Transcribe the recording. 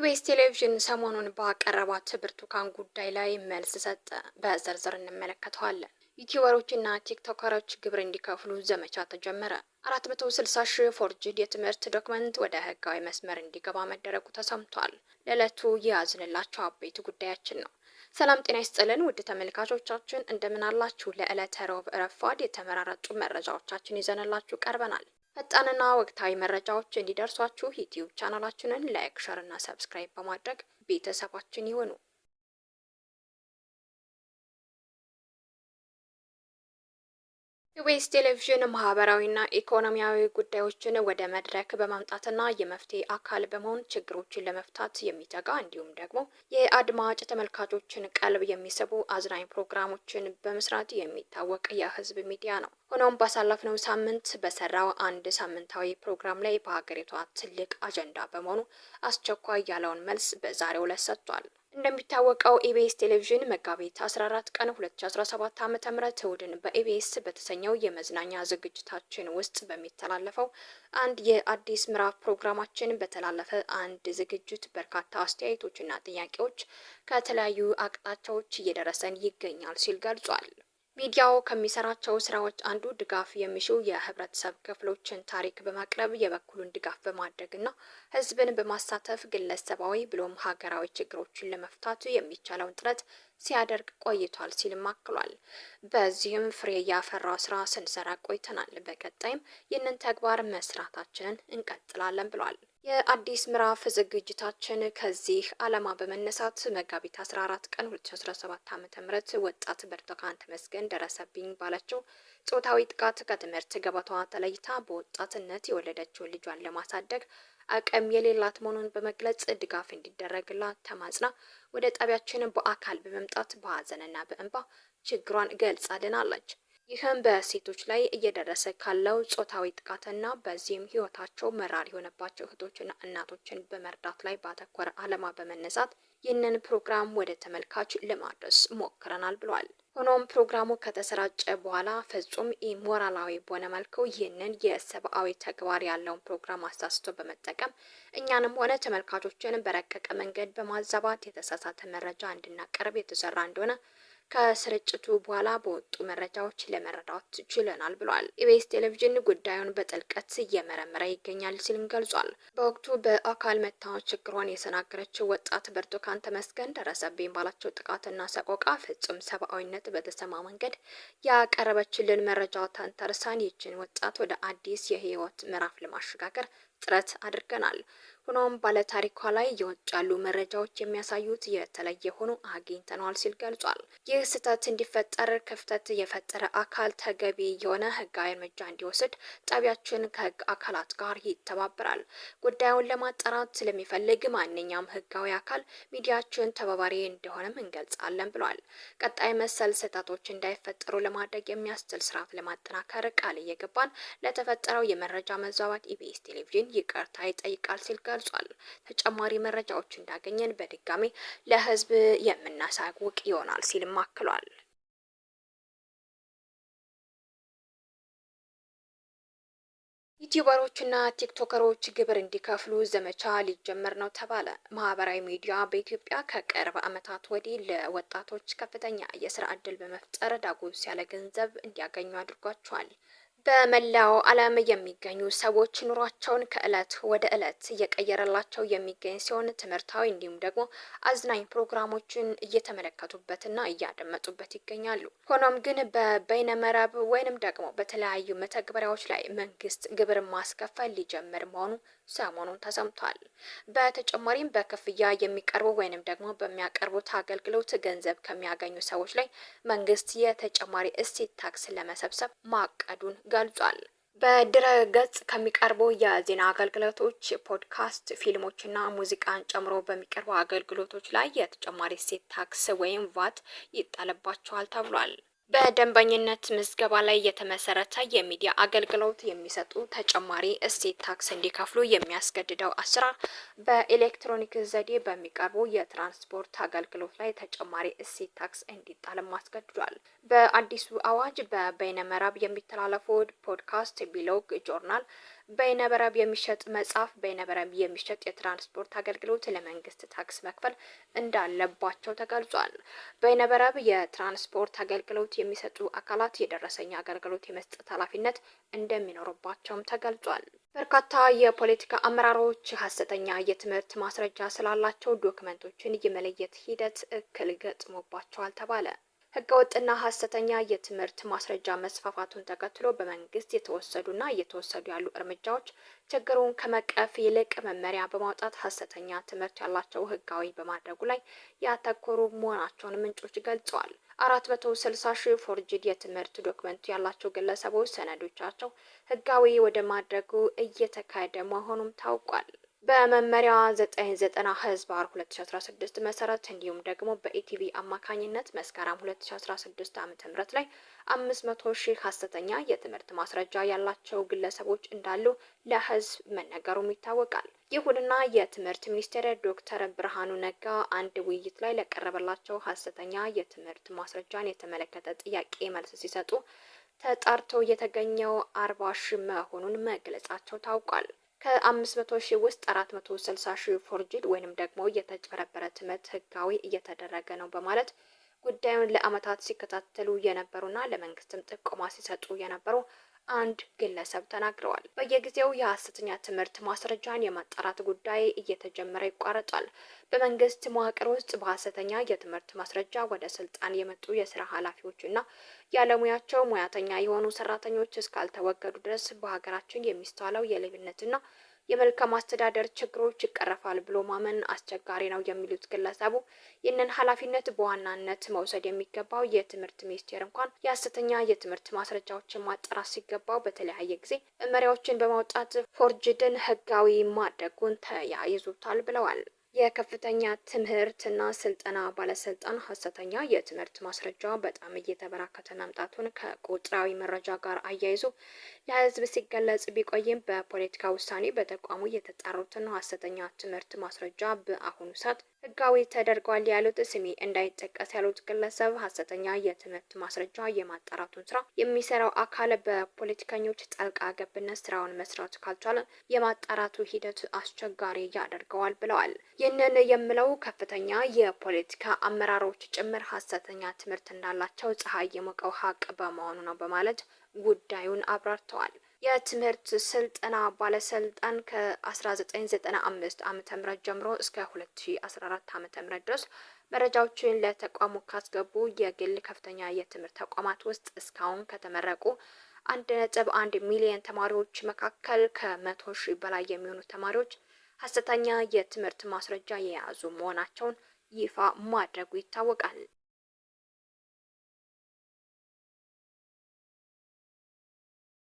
ኢቢኤስ ቴሌቪዥን ሰሞኑን ባቀረባት ብርቱካን ጉዳይ ላይ መልስ ሰጠ። በዝርዝር እንመለከተዋለን። ዩቲዩበሮችና ቲክቶከሮች ግብር እንዲከፍሉ ዘመቻ ተጀመረ። 460 ሺህ forged የትምህርት document ወደ ህጋዊ መስመር እንዲገባ መደረጉ ተሰምቷል። ለዕለቱ የያዝንላቸው አበይት ጉዳያችን ነው። ሰላም ጤና ይስጥልን ውድ ተመልካቾቻችን እንደምን አላችሁ? ለዕለተ ሮብ ረፋድ የተመራረጡ መረጃዎቻችን ይዘንላችሁ ቀርበናል። ፈጣንና ወቅታዊ መረጃዎች እንዲደርሷችሁ ዩቲዩብ ቻናላችንን like፣ share እና subscribe በማድረግ ቤተሰባችን ይሁኑ። ኢቢኤስ ቴሌቪዥን ማህበራዊና ኢኮኖሚያዊ ጉዳዮችን ወደ መድረክ በማምጣትና የመፍትሄ አካል በመሆን ችግሮችን ለመፍታት የሚተጋ እንዲሁም ደግሞ የአድማጭ ተመልካቾችን ቀልብ የሚስቡ አዝናኝ ፕሮግራሞችን በመስራት የሚታወቅ የህዝብ ሚዲያ ነው። ሆኖም ባሳለፍነው ሳምንት በሰራው አንድ ሳምንታዊ ፕሮግራም ላይ በሀገሪቷ ትልቅ አጀንዳ በመሆኑ አስቸኳይ ያለውን መልስ በዛሬው ዕለት ሰጥቷል። እንደሚታወቀው ኢቢኤስ ቴሌቪዥን መጋቢት 14 ቀን 2017 ዓ.ም እሁድን በኢቢኤስ በተሰኘው የመዝናኛ ዝግጅታችን ውስጥ በሚተላለፈው አንድ የአዲስ ምዕራፍ ፕሮግራማችን በተላለፈ አንድ ዝግጅት በርካታ አስተያየቶችና ጥያቄዎች ከተለያዩ አቅጣጫዎች እየደረሰን ይገኛል ሲል ገልጿል። ሚዲያው ከሚሰራቸው ስራዎች አንዱ ድጋፍ የሚሹ የህብረተሰብ ክፍሎችን ታሪክ በማቅረብ የበኩሉን ድጋፍ በማድረግና ህዝብን በማሳተፍ ግለሰባዊ ብሎም ሀገራዊ ችግሮችን ለመፍታት የሚቻለውን ጥረት ሲያደርግ ቆይቷል ሲልም አክሏል። በዚህም ፍሬ ያፈራው ስራ ስንሰራ ቆይተናል። በቀጣይም ይህንን ተግባር መስራታችንን እንቀጥላለን ብሏል። የአዲስ ምዕራፍ ዝግጅታችን ከዚህ ዓላማ በመነሳት መጋቢት 14 ቀን 2017 ዓ.ም ወጣት ብርቱካን ተመስገን ደረሰብኝ ባለችው ጾታዊ ጥቃት ከትምህርት ገበታዋ ተለይታ በወጣትነት የወለደችውን ልጇን ለማሳደግ አቅም የሌላት መሆኑን በመግለጽ ድጋፍ እንዲደረግላት ተማጽና ወደ ጣቢያችን በአካል በመምጣት በሀዘንና በእንባ ችግሯን ገልጻልናለች። ይህም በሴቶች ላይ እየደረሰ ካለው ጾታዊ ጥቃትና በዚህም ህይወታቸው መራር የሆነባቸው እህቶችና እናቶችን በመርዳት ላይ ባተኮረ ዓላማ በመነሳት ይህንን ፕሮግራም ወደ ተመልካች ለማድረስ ሞክረናል ብሏል። ሆኖም ፕሮግራሙ ከተሰራጨ በኋላ ፍጹም ኢሞራላዊ በሆነ መልኩ ይህንን የሰብአዊ ተግባር ያለውን ፕሮግራም አሳስቶ በመጠቀም እኛንም ሆነ ተመልካቾችን በረቀቀ መንገድ በማዛባት የተሳሳተ መረጃ እንድናቀርብ የተሰራ እንደሆነ ከስርጭቱ በኋላ በወጡ መረጃዎች ለመረዳት ችለናል ብሏል። ኢቢኤስ ቴሌቪዥን ጉዳዩን በጥልቀት እየመረመረ ይገኛል ሲልም ገልጿል። በወቅቱ በአካል መታ ችግሯን የተናገረችው ወጣት ብርቱካን ተመስገን ደረሰብኝ ባላቸው ጥቃትና ሰቆቃ ፍጹም ሰብአዊነት በተሰማ መንገድ ያቀረበችልን መረጃ ተንተርሳን ይችን ወጣት ወደ አዲስ የህይወት ምዕራፍ ለማሸጋገር ጥረት አድርገናል። ሆኖም ባለታሪኳ ላይ እየወጡ ያሉ መረጃዎች የሚያሳዩት የተለየ ሆኖ አግኝተነዋል ሲል ገልጿል። ይህ ስህተት እንዲፈጠር ክፍተት የፈጠረ አካል ተገቢ የሆነ ህጋዊ እርምጃ እንዲወስድ ጣቢያችን ከህግ አካላት ጋር ይተባበራል። ጉዳዩን ለማጣራት ስለሚፈልግ ማንኛውም ህጋዊ አካል ሚዲያችን ተባባሪ እንደሆነም እንገልጻለን ብሏል። ቀጣይ መሰል ስህተቶች እንዳይፈጠሩ ለማድረግ የሚያስችል ስርዓት ለማጠናከር ቃል እየገባን ለተፈጠረው የመረጃ መዛባት ኢቢኤስ ቴሌቪዥን ይቅርታ ይጠይቃል ሲል ገልጿል። ተጨማሪ መረጃዎች እንዳገኘን በድጋሚ ለህዝብ የምናሳውቅ ይሆናል ሲልም አክሏል። ዩቲዩበሮችና ቲክቶከሮች ግብር እንዲከፍሉ ዘመቻ ሊጀመር ነው ተባለ። ማህበራዊ ሚዲያ በኢትዮጵያ ከቅርብ ዓመታት ወዲህ ለወጣቶች ከፍተኛ የስራ ዕድል በመፍጠር ዳጎስ ያለ ገንዘብ እንዲያገኙ አድርጓቸዋል። በመላው ዓለም የሚገኙ ሰዎች ኑሯቸውን ከእለት ወደ እለት እየቀየረላቸው የሚገኝ ሲሆን ትምህርታዊ እንዲሁም ደግሞ አዝናኝ ፕሮግራሞችን እየተመለከቱበትና እያደመጡበት ይገኛሉ። ሆኖም ግን በበይነመረብ ወይንም ደግሞ በተለያዩ መተግበሪያዎች ላይ መንግስት ግብር ማስከፈል ሊጀምር መሆኑ ሰሞኑን ተሰምቷል። በተጨማሪም በክፍያ የሚቀርቡ ወይንም ደግሞ በሚያቀርቡት አገልግሎት ገንዘብ ከሚያገኙ ሰዎች ላይ መንግስት የተጨማሪ እሴት ታክስ ለመሰብሰብ ማቀዱን ገልጿል። በድረ ገጽ ከሚቀርቡ የዜና አገልግሎቶች፣ ፖድካስት፣ ፊልሞችና ሙዚቃን ጨምሮ በሚቀርቡ አገልግሎቶች ላይ የተጨማሪ እሴት ታክስ ወይም ቫት ይጣልባቸዋል ተብሏል። በደንበኝነት ምዝገባ ላይ የተመሰረተ የሚዲያ አገልግሎት የሚሰጡ ተጨማሪ እሴት ታክስ እንዲከፍሉ የሚያስገድደው አሰራር በኤሌክትሮኒክ ዘዴ በሚቀርቡ የትራንስፖርት አገልግሎት ላይ ተጨማሪ እሴት ታክስ እንዲጣልም አስገድዷል። በአዲሱ አዋጅ በበይነመረብ የሚተላለፉ ፖድካስት፣ ብሎግ፣ ጆርናል፣ በይነበረብ የሚሸጥ መጽሐፍ፣ በይነበረብ የሚሸጥ የትራንስፖርት አገልግሎት ለመንግስት ታክስ መክፈል እንዳለባቸው ተገልጿል። በይነበረብ የትራንስፖርት አገልግሎት የሚሰጡ አካላት የደረሰኝ አገልግሎት የመስጠት ኃላፊነት እንደሚኖርባቸውም ተገልጿል። በርካታ የፖለቲካ አመራሮች ሀሰተኛ የትምህርት ማስረጃ ስላላቸው ዶክመንቶችን የመለየት ሂደት እክል ገጥሞባቸዋል ተባለ። ህገወጥና ሀሰተኛ የትምህርት ማስረጃ መስፋፋቱን ተከትሎ በመንግስት የተወሰዱና እየተወሰዱ ያሉ እርምጃዎች ችግሩን ከመቅረፍ ይልቅ መመሪያ በማውጣት ሀሰተኛ ትምህርት ያላቸው ህጋዊ በማድረጉ ላይ ያተኮሩ መሆናቸውን ምንጮች ገልጸዋል። 460 ሺህ forged የትምህርት ዶክመንት ያላቸው ግለሰቦች ሰነዶቻቸው ህጋዊ ወደ ማድረጉ እየተካሄደ መሆኑም ታውቋል። በመመሪያ 990/2016 መሰረት እንዲሁም ደግሞ በኢቲቪ አማካኝነት መስከረም 2016 ዓ.ም ላይ 500 ሺህ ሀሰተኛ የትምህርት ማስረጃ ያላቸው ግለሰቦች እንዳሉ ለህዝብ መነገሩም ይታወቃል። ይሁንና የትምህርት ሚኒስቴር ዶክተር ብርሃኑ ነጋ አንድ ውይይት ላይ ለቀረበላቸው ሀሰተኛ የትምህርት ማስረጃን የተመለከተ ጥያቄ መልስ ሲሰጡ ተጣርቶ የተገኘው 40 ሺህ መሆኑን መግለጻቸው ታውቋል። ከ500 ሺህ ውስጥ 460 ሺህ forged ወይንም ደግሞ የተጭበረበረ ትምህርት ህጋዊ እየተደረገ ነው በማለት ጉዳዩን ለአመታት ሲከታተሉ የነበሩና ለመንግስትም ጥቆማ ሲሰጡ የነበሩ አንድ ግለሰብ ተናግረዋል። በየጊዜው የሀሰተኛ ትምህርት ማስረጃን የማጣራት ጉዳይ እየተጀመረ ይቋረጣል። በመንግስት መዋቅር ውስጥ በሀሰተኛ የትምህርት ማስረጃ ወደ ስልጣን የመጡ የስራ ኃላፊዎችና ያለሙያቸው ሙያተኛ የሆኑ ሰራተኞች እስካልተወገዱ ድረስ በሀገራችን የሚስተዋለው የሌብነትና የመልካም አስተዳደር ችግሮች ይቀረፋል ብሎ ማመን አስቸጋሪ ነው የሚሉት ግለሰቡ፣ ይህንን ኃላፊነት በዋናነት መውሰድ የሚገባው የትምህርት ሚኒስቴር እንኳን የሀሰተኛ የትምህርት ማስረጃዎችን ማጣራት ሲገባው በተለያየ ጊዜ መመሪያዎችን በማውጣት forged ን ህጋዊ ማድረጉን ተያይዞታል ብለዋል። የከፍተኛ ትምህርትና ስልጠና ባለስልጣን ሀሰተኛ የትምህርት ማስረጃ በጣም እየተበራከተ መምጣቱን ከቁጥራዊ መረጃ ጋር አያይዞ ለሕዝብ ሲገለጽ ቢቆይም፣ በፖለቲካ ውሳኔ በተቋሙ የተጣሩትን ሀሰተኛ ትምህርት ማስረጃ በአሁኑ ሰዓት ህጋዊ ተደርጓል ያሉት ስሜ እንዳይጠቀስ ያሉት ግለሰብ፣ ሀሰተኛ የትምህርት ማስረጃ የማጣራቱን ስራ የሚሰራው አካል በፖለቲከኞች ጣልቃ ገብነት ስራውን መስራት ካልቻለ የማጣራቱ ሂደት አስቸጋሪ ያደርገዋል ብለዋል። ይህንን የምለው ከፍተኛ የፖለቲካ አመራሮች ጭምር ሀሰተኛ ትምህርት እንዳላቸው ፀሐይ የሞቀው ሀቅ በመሆኑ ነው በማለት ጉዳዩን አብራርተዋል። የትምህርት ስልጠና ባለስልጣን ከ1995 ዓ.ም ጀምሮ እስከ 2014 ዓ.ም ድረስ መረጃዎችን ለተቋሙ ካስገቡ የግል ከፍተኛ የትምህርት ተቋማት ውስጥ እስካሁን ከተመረቁ 1.1 ሚሊዮን ተማሪዎች መካከል ከ100 ሺህ በላይ የሚሆኑ ተማሪዎች ሀሰተኛ የትምህርት ማስረጃ የያዙ መሆናቸውን ይፋ ማድረጉ ይታወቃል።